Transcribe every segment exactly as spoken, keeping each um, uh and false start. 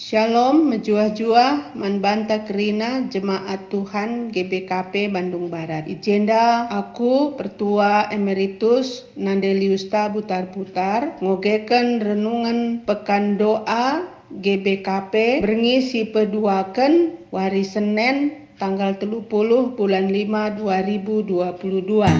Shalom, mejuah-juah man banta kerina jemaat Tuhan G B K P Bandung Barat. I jenda aku, Pertua Emeritus Nandelius Tabutar-Putar, ngogeken renungen Pekan Doa G B K P, berngi si peduaken, wari Senen, tanggal telu puluh bulan lima dua ribu dua puluh dua.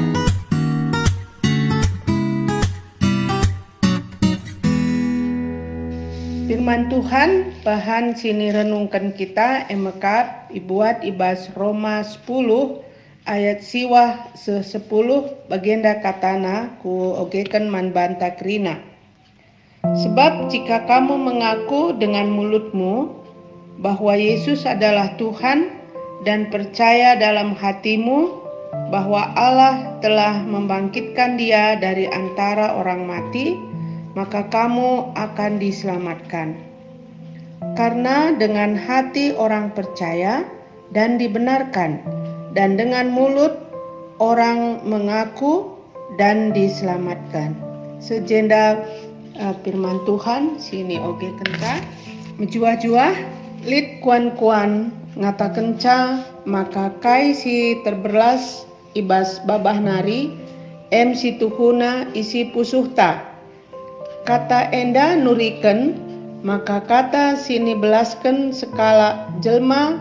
Firman Tuhan, bahan si nirenungken kita e mekap ibuat i bas Roma sepuluh ayat siwah seh sepuluh, bagenda katana, kuogeken man banta kerina. Sebab jika kamu mengaku dengan mulutmu bahwa Yesus adalah Tuhan dan percaya dalam hatimu bahwa Allah telah membangkitkan Dia dari antara orang mati, maka kamu akan diselamatkan. Karena dengan hati orang percaya dan dibenarkan, dan dengan mulut orang mengaku dan diselamatkan. Sejenda, eh, firman Tuhan si niogeken ka. Mejuah-juah, lit kuan-kuan ngatakenca maka kai si terberlas i bas babah nari, em si tuhuna isi pusuhta. Kata enda nuriken maka kata si nibelasken sekalak jelma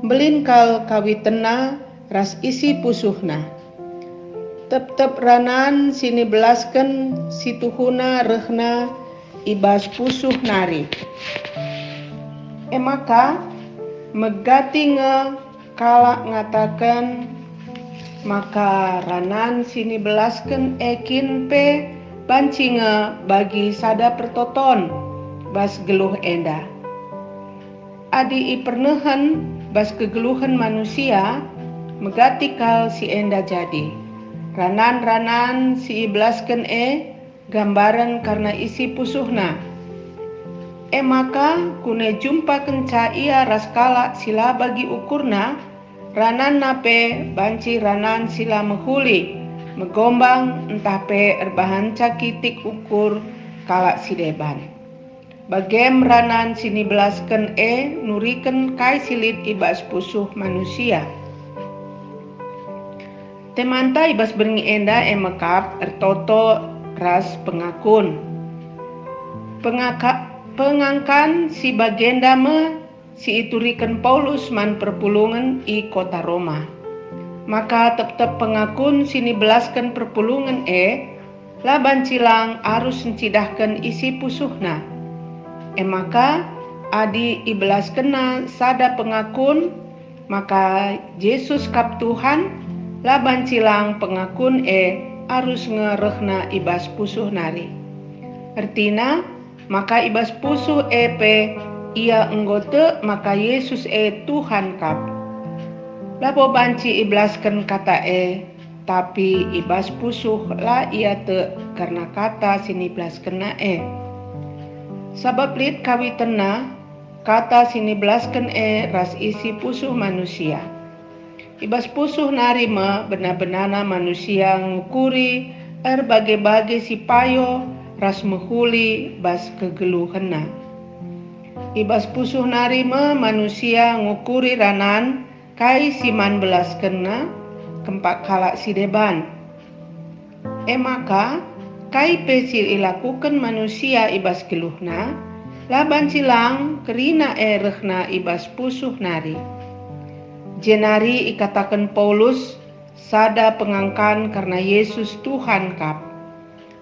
mbelin kal kawitenna ras isi pusuhna. Tep-tep ranan si nibelasken si tuhuna rehna i bas pusuh nari. E maka, megati nge kalak ngataken maka ranan si nibelasken e kin pe banci nge bagi sada pertoton bas geluh enda. Adi ipernehen bas kegeluhen manusia, megati kal si enda jadi. Ranan-ranan si ibelasken e gambaren kerna isi pusuhna. E maka, kune jumpa kenca ia ras kalak si la bagi ukurna, rananna pe banci ranan si la mehuli, megombang, ntah pe erbahanca kitik ukur kalak si deban. Bagem ranan si nibelasken e nuriken kai si lit i bas pusuh manusia. Temanta i bas berngi enda e mekap ertoto ras pengakun. Pengaka-, pengangkan si bagenda me si ituriken Paulus man perpulungen i kota Roma. Maka tep-tep pengakun si nibelasken perpulungen e la banci lang arus ncidahken isi pusuhna. E maka, adi ibelaskenna sada pengakun, maka Jesus kap Tuhan, la banci lang pengakun e arus nge rehna i bas pusuh nari. Ertina, maka i bas pusuh e pe ia enggo tek maka Jesus e Tuhan kap. Labo banci ibelasken kata e, tapi i bas pusuh la ia tek kerna kata si nibelaskenna e. Sabap lit kawitenna kata si nibelasken e ras isi pusuh manusia. I bas pusuh nari me bena-benana manusia ngukuri erbage-bage si payo ras mehuli bas kegeluhenna. I bas pusuh nari me manusia ngukuri ranan kai si man belaskenna kempak kalak si deban. E maka, kai pe si ilakuken manusia i bas geluhna, la banci lang kerina e rehna i bas pusuh nari. Jenari ikataken Paulus sada pengangkan kerna Jesus Tuhan kap.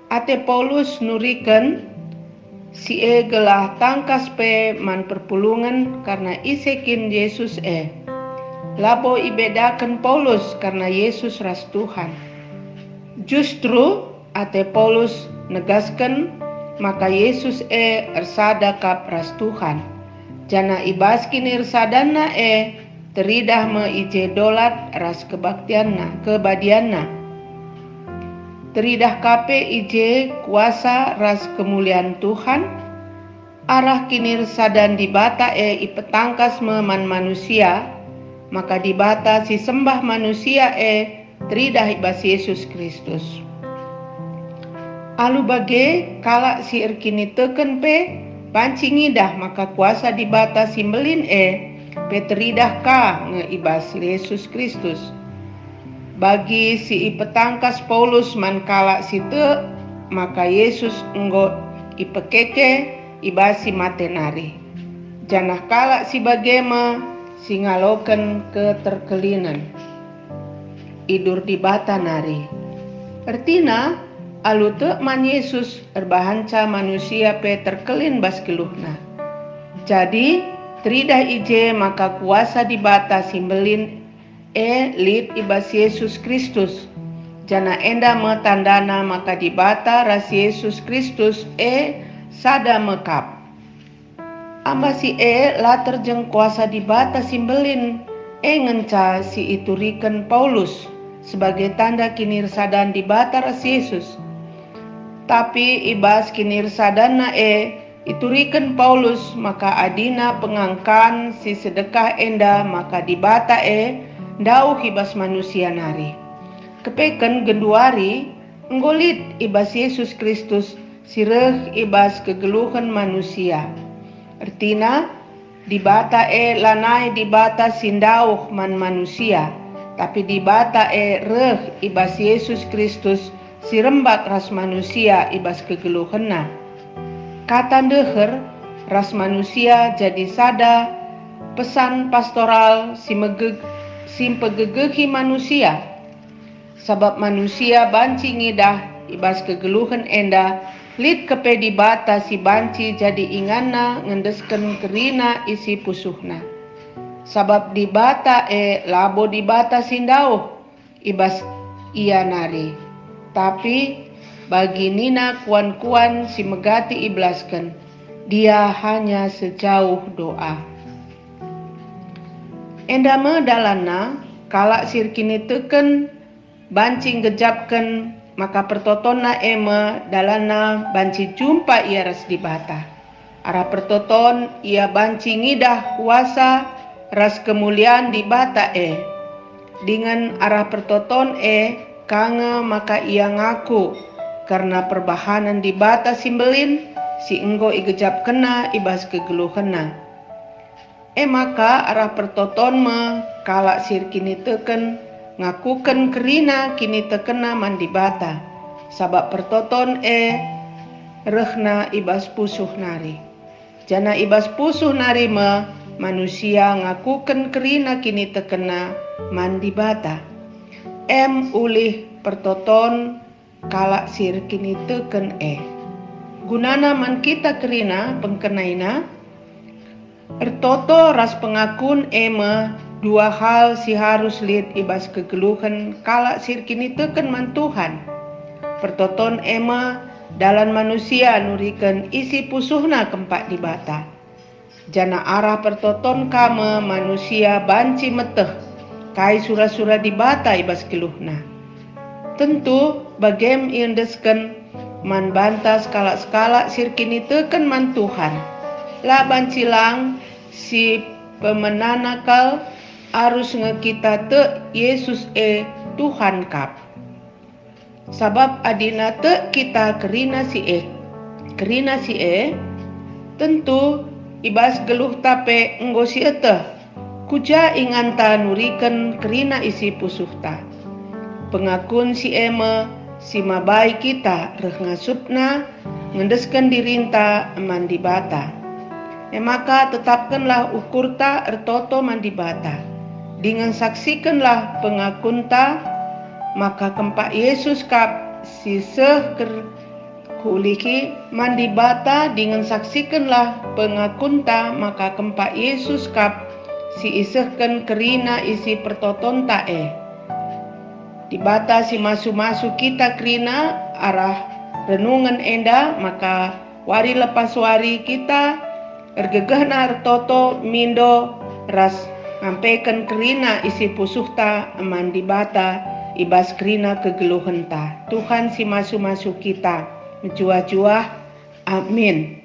Ate Paulus nuriken si e gelah tangkas pe man perpulungen kerna ise kin Jesus e. Labo ibedaken Paulus kerna Jesus ras Tuhan. Justru ate Paulus negasken maka Jesus e ersada kap ras Tuhan, janah i bas kinirsadanna e teridah me i je dolat ras kebaktianna, kebadianna. Teridah ka pe i je kuasa ras kemulian Tuhan. Arah kinirsadan Dibata e ipetangkas me man manusia, maka Dibata si sembah manusia e teridah i bas Jesus Kristus. Alu bage, kalak si erkiniteken pe banci ngidah maka kuasa Dibata si mbelin e pe teridah ka nge i bas Yesus Kristus. Bagi si ipetangkas Paulus man kalak si tek, maka Yesus enggo ipekeke i bas si mate nari. Janah kalak si bage me si ngaloken keterkelinen. Idur Dibata nari. Ertina, alu tek man Yesus, erbahanca manusia pe terkelin bas geluhna. Jadi, teridah i je maka kuasa Dibata si mbelin e lit i bas Yesus Kristus, janah enda me tandana maka Dibata ras Yesus Kristus e sada me kap. Amba si e la terjeng kuasa Dibata si mbelin e ngenca si ituriken Paulus sebagai tanda kinirsadan Dibata ras Yesus. Tapi i bas kinirsadanna e ituriken Paulus maka adina pengangkan si sedekah enda maka Dibata e ndauh i bas manusia nari. Kepeken genduari enggo lit i bas Yesus Kristus si reh i bas kegeluhen manusia. Ertina, Dibata e lanai Dibata si ndauh man manusia, tapi Dibata e reh i bas Yesus Kristus si rembak ras manusia i bas kegeluhenna. Kata ndeher ras manusia jadi sada pesan pastoral si megeg-, si mpegegehi manusia. Sabap manusia banci ngidah i bas kegeluhen enda, lit kepe Dibata si banci jadi inganna ngendesken kerina isi pusuhna. Sabap Dibata e labo Dibata si ndauh i bas ia nari, tapi bagi nina kuan-kuan si megati ibelasken, "Dia hanya sejauh doa." Enda me dalanna kalak si erkiniteken banci ngejapken maka pertotonna e me dalanna banci jumpa ia ras Dibata. Arah pertoton ia banci ngidah kuasa ras kemulian Dibata e. Dingen arah pertoton e ka nge maka ia ngaku kerna perbahanen Dibata si mbelin si enggo igejapkenna i bas kegeluhenna. E maka arah pertoton me kalak si erkiniteken ngakuken kerina kinitekenna man Dibata, sabap pertoton e rehna i bas pusuh nari. Janah i bas pusuh nari me manusia ngakuken kerina kinitekenna man Dibata. Em ulih pertoton kalak si erkiniteken e. Gunana man kita kerina pengkenaina, ertoto ras pengakun e me dua hal si harus lit i bas kegeluhen kalak si erkiniteken man Tuhan. Pertoton e me dalan manusia nuriken isi pusuhna kempak Dibata. Janah arah pertoton ka me manusia banci meteh kai sura-sura Dibata i bas geluhna. Tentu bagem iendesken man banta sekalak-sekalak si erkiniteken man Tuhan. La banci lang si pemenana kal, arus nge kita tek Yesus e Tuhan kap. Sabap adina tek kita kerina si e, kerina si e, tentu i bas geluhta pe enggo sieteh, kuja inganta nuriken kerina isi pusuhta. Pengakun si e me si mabai kita reh ngasupna ngendesken dirinta man Dibata. E maka tetapkenlah ukurta ertoto man Dibata, dingen saksikenlah pengakunta maka kempak Yesus kap si seh ker-, kulihi man Dibata, dingen saksikenlah pengakunta maka kempak Yesus kap si isehken kerina isi pertotonta e. Dibata si masu-masu kita kerina arah renungen enda, maka wari lepas wari kita ergegehna ertoto mindo ras ngampeken kerina isi pusuhta man Dibata i bas kerina kegeluhenta. Tuhan si masu-masu kita, mejuah-juah. Amin.